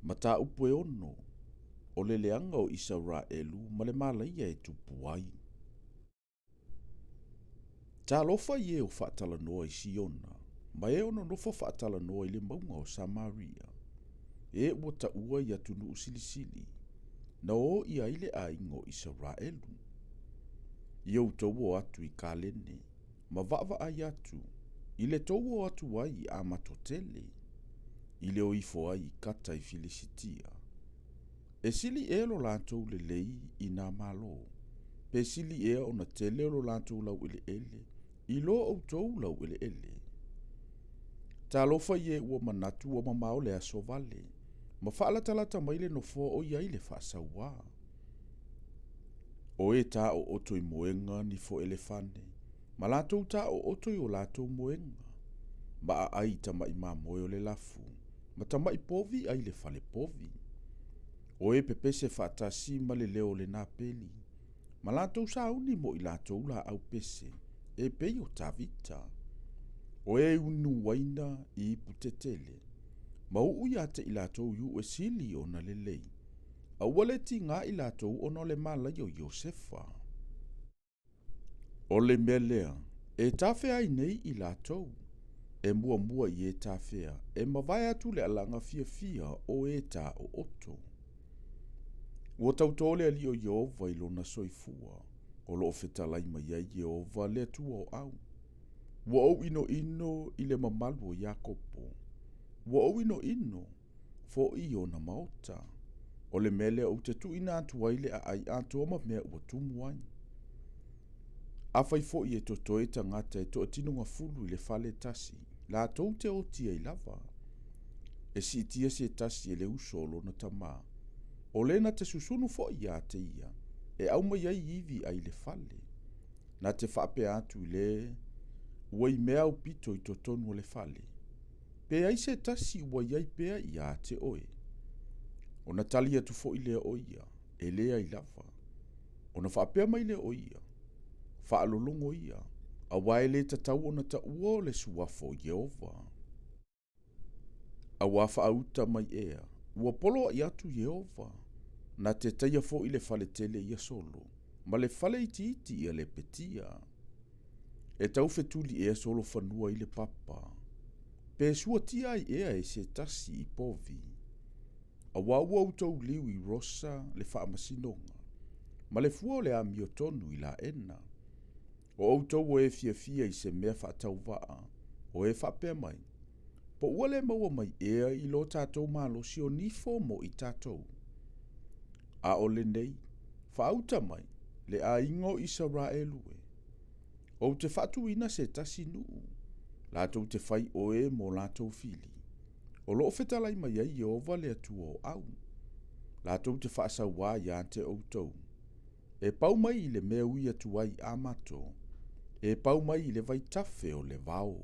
Mataupu e 6, o le leaga o Isaraelu ma le malaia e tupu ai. Talofa i e o faatalanoa i Siona, ma e o nonofo faatalanoa i le mauga o Samaria, e ua taua i atunuu silisili, na o i ai le aiga o Isaraelu. I outou o atu i Kalene, ma vaavaai atu, i le tou o atu ai i Amatotele, i le o ifo ai i Kata i Filisitia. E sili ea lo latou lelei i nā malo, pe sili ea ona tele o lo latou laueleele i lo outou laueleele. Talofa i e ua manatu ua mamao le aso vale, ma faalatalata mai le nofoa o i ai le faasauā. O e tā ooto i moega nifo elefane, ma latou tā ooto i o latou moega, ma aai i tamaʻi mamoe o le lafu, ma tamaʻi povi ai le fale povi. O e pepese faatasi ma le leo o le napeli, ma latou sauni mo i latou laau pese, e pei o Tavita. O e unu uaina i ipu tetele, ma uu ia te i latou i uu e sili ona lelei, a ua le tigā i latou ona o le malaia o Iosefa. O le mea lea, e tafea ai nei i latou, e muamua i e tafea, e mavae atu le alaga fiafia o e tā ooto. Ua tautō le alii o Ieova i lona soifua, o loo fetalai mai ai Ieova le Atua o au. Ua ou inoino i le mamalu o Iakopo, ua ou inoino foʻi i ona maota. O le mea lea ou te tuuina atu ai le aai atoa ma mea ua tumu ai. Afai foi e totoe tagata e toatinogafulu i le fale tasi, latou te oti ai lava. E siitia se tasi e le uso o lona tamā, o le na te susunu foi ia te ia, e aumai ai ivi ai le fale. Na te faapea atu i le ua i mea aupito i totonu o le fale, pe ai se tasi ua i ai pea ia te oe. Ona tali atu foi lea o ia, e leai lava. Ona faapea mai lea o ia, faalologo ia, auā e lē tatau ona taua o le suafa o Ieova. Auā faauta mai ea, ua poloaʻi atu Ieova, na te taia foʻi le faletele ia Solo, ma le fale itiiti ia Lepetia. E tau fetuli ea solofanua i le papa, pe suatia ai ea e se tasi i povi. Auā ua outou liu i Rosa le faamasinoga, ma le fua o le amiotonu i laena. O outou o e fiafia i se mea faatauvaa, o e faapea mai, po ua le maua mai ea i lo tatou malosi o nifo mo i tatou. A o lenei, faauta mai, le aiga o Isaraelu e. Ou te faatuina se tasi nuu, latou te fai oe mo latou fili. O loo fetalai mai ai Ieova le Atua o au. Latou te faasauā ia te outou. E pau mai i le mea ui atu ai Amato, e pau mai i le vaitafe o le vao.